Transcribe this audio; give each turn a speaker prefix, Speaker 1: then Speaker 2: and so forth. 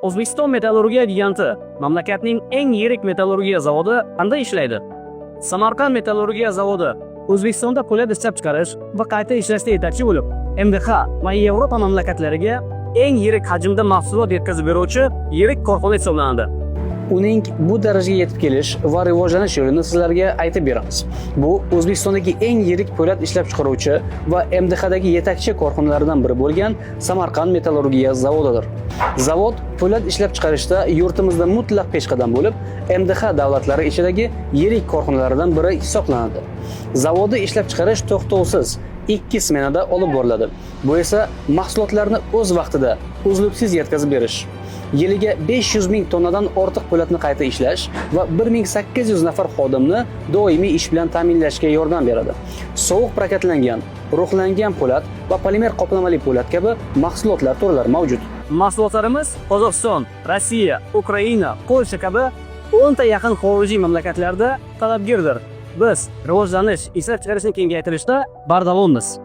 Speaker 1: O'zbekiston metallurgiya giganti, mamlakatning eng yirik metallurgiya zavodi qanday ishlaydi? Samarqand metallurgiya zavodi O'zbekistonda po'lat ishlab chiqarish va qayta ishlashda yetakchi bo'lib, MDH va Yevropa mamlakatlariga eng yirik hajmda mahsulot yetkazib beruvchi yirik korxona hisoblanadi.
Speaker 2: Uning bu darajaga yetib kelish va rivojlanish yo'lini sizlarga aytib beramiz. Bu O'zbekistondagi eng yirik po'lat ishlab chiqaruvchi va MDHdagi yetakchi korxonalardan biri bo'lgan Samarqand metallurgiya zavodidir. Zavod po'lat ishlab chiqarishda yurtimizda mutlaq peshqadam bo'lib, MDH davlatlari ichidagi yirik korxonalardan biri hisoblanadi. Zavodda ishlab chiqarish to'xtovsiz ikki smenada olib boriladi. Bu esa mahsulotlarni o'z vaqtida, uzluksiz yetkazib berish, yiliga 500 ming tonnadan ortiq po'latni qayta ishlash va 1800 nafar xodimni doimiy ish bilan ta'minlashga yordam beradi. Sovuq prokatlangan, ruhlangan po'lat va polimer qoplamali po'lat kabi mahsulotlar turlari mavjud.
Speaker 1: Mahsulotlarimiz Qozog'iston, Rossiya, Ukraina, Polsha kabi 10 ta yaqin xorijiy mamlakatlarda talabgirdir. Biz rivojlanish, ishlab chiqarishni kengaytirishda bardavommiz.